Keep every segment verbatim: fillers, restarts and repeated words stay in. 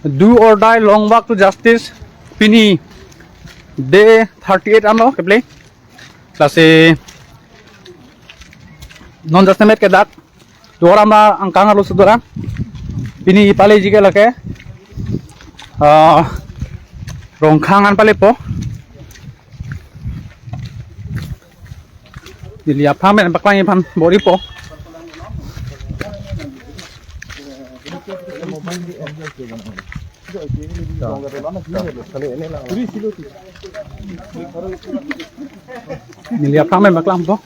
Do or die, long walk to justice. Pini day thirty-eight anlo kepleng. Lasi non jasemet ke dak Duar ama angkang arlo suduran. Pini paleji ke lake, ah, Rongkhang an palepo. Neli aphan men paklang iphan bor-ipo. Neli aphan men paklangpo.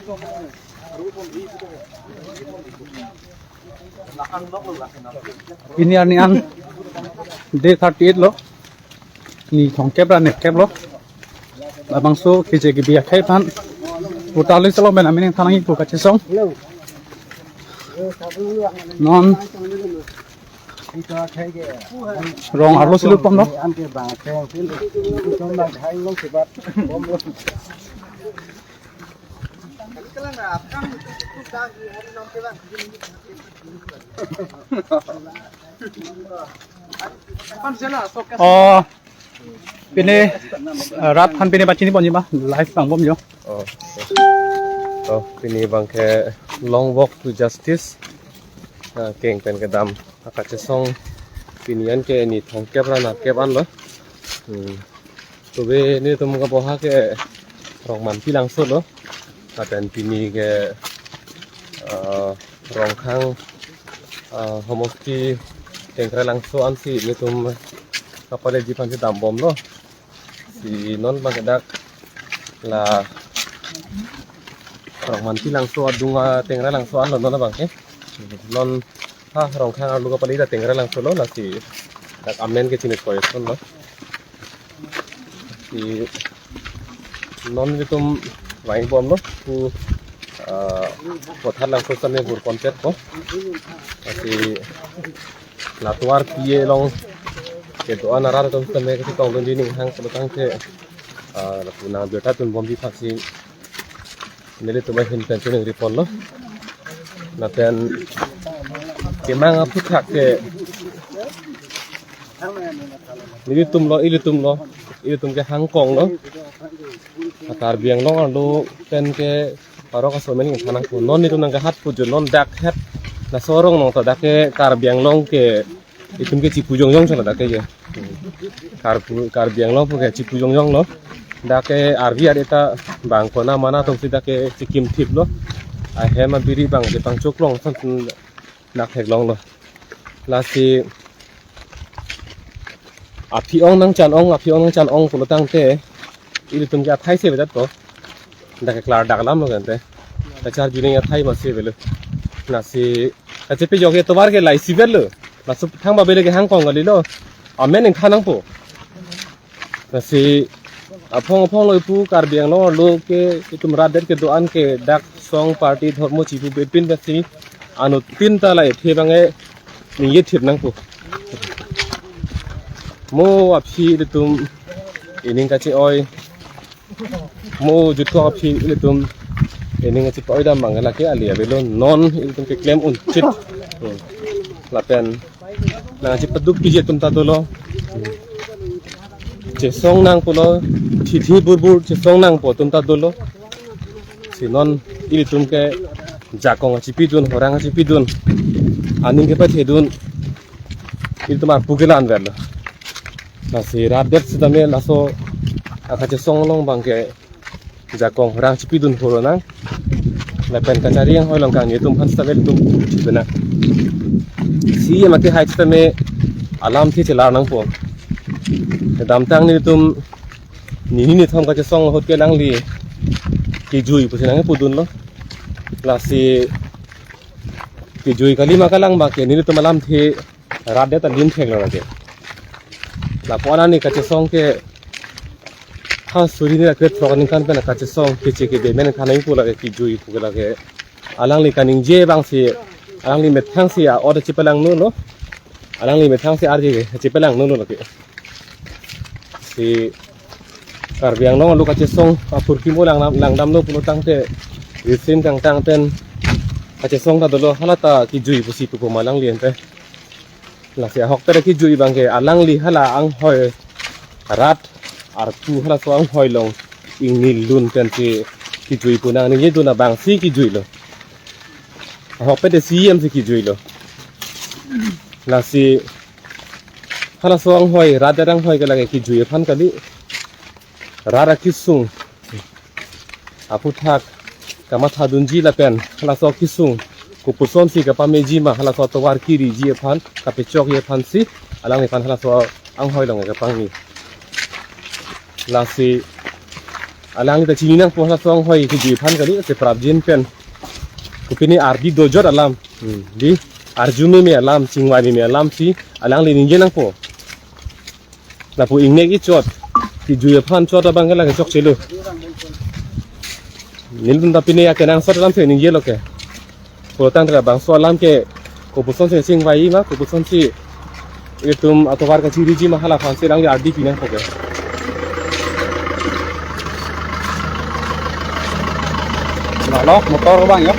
Pini arni an day thirty-eight lo. Ni thomkep ra nerkep lo. Labangso keche kebi akhei aphan puta loi salo men amen thanang ipu kachesong. Non rong arlo silut pom lo. Oh, pini, eh, rat aphan pini pachini ponji ma, live pang bomjo. Oh, oh, pini abang ke long walk to justice. Ah, keng pen kedam akachesong pini an ke ni thomkep ra nerkep anlo. Hmm. Tube netum kaboha ke Rongmanpi Langso lo. Lapen pini ke, eh, Rongkhang, eh, homosti Tengkrai Langso ansi netum kapaleji aphansi dambomlo. Si non abang ke dak la Rongmanpi Langso adung a Tengkrai Langso anlo non abang ke. Non ha Rongkhang arlo kapale ta Tengkrai Langso lo, lasi dak amen ke chini koyson lo. Si non netum vang bomlo pu, ah, Pothat Langso sitame bur ponchek ko. Lasi la tovar P A along kedo-an arat atum sitame kachetongdun di ning hang pulo tangte, ah, lapu nang birta dun bomji aphansi nelitum ahin pen chuningri ponlo. Lapen kemang aphuthak ke nelitum lo, ilitum lo, ilitum ke hangkong lo. Karbi Anglong arlo pen ke parok aso men thanang ko. Non netum nangkehat pujo, non dak het laso arong nong ta dak ke Karbi Anglong ke itum ke chipu jongjong chala dak ke ye. Karpu, Karbi Anglong pu ke chipu jongjong lo. Dak ke arvi arit ta bang kona mana atumsi dak ke chikim thip lo. Ahem abiri abang je pangchok long san nak theklong lo. Lasi aphi ong nangchan ong, aphi ong nangchan ong pulo tangte ilitum ke athai se vedat ko. Dak ke klardak alam lo kante. Kacharjuning athai ma se velo. Lasi kachepi joke tovar ke lai si velo. Laso thang ba bele ke hangkong kali lo. Amen ning thanangpo. Lasi aphong aphong lo ipu Karbi Anglong arlo ke itum rat det kedo-an ke dak song party dhormo chipu bepin lasi anuttin ta la ethe abang ke ningje thip nangpo. Mo aphi ilitum ining kache-oi. Mo jutko aphi ilitum ining kache-oi dam abang lake ali avelo, non ilitum keklem unchit. Hmm. Lapen nangchepaduk piji atum ta dolo. Chesong nang pulo, thithi burbur chesong nangpo atum ta dolo. Si non ilitum ke jakong achipidun, horang achipidun, aning kepathedun, ilitum arpu ke la-anverlo. Lasi rat det sitame laso akachesong along abang ke jakong horang chipidun horo nang. Lapen kachari anghoi along kangni atum aphan sitame ilitum chipi nang. Si mate hai sitame alamthe chelar nangpo. Kedamtang netum nini nithom kachesong ahut ke alangli kejui pusi nangpudunlo. Lasi kejui kali ma kalang ma ke nelitum alamthe rat det ta lim theklo lake. Lapu alangli kachesong ke ha suri ni ra krethrok aningkan pen kachesong keche kebe men thanangpo lake, kejui pu ke lake. Alangli kaningje abangsi, alangli methangsi a-ot chipelangno lo. Alangli methangsi arje ke chipelangno lo lake. Si Karbi Anglong arlo kachesong apurkimo langdam, langdamlo pulo tangte risim kangtang pen kachesong ta dolo, hala ta kejui pusi pupo ma alangli ante. Lasi ahokpet akijui abangke alangli hala anghoi rat arpu halaso anghoi along ingnidun pensi kijui pu nang ningjedun abangsi kijuilo. Ahokpet C E M si kijuilo. Lasi halaso anghoi rat anghoi ke lake kijui aphan kali. Rat akisung aphuthak kamathadunji lapen halaso akisung kopusonsi kapameji ma, halaso atovar kiriji aphan, kapechokji aphansi alangliphan halaso anghoi along kapangni. Lasi alangli ta chini nangpo halaso anghoi kijui aphan kali, si prapjin pen kopine ardi dojot alam, hmm, di arju meme alam, chingvai meme alamsi alangli ningje nangpo. Lapu ingnek ichot, kijui aphan chot abangke lake chokchelo. Nelitum ta pine akenangsot alamsi ningjelo ke. Pulotangte labangso alam ke kopusonsi chingvai ma, kopusonsi itum atovar kachiriji ma, hala aphansi alangli ardi pi nangpo ke. Lalo, motor abang ya.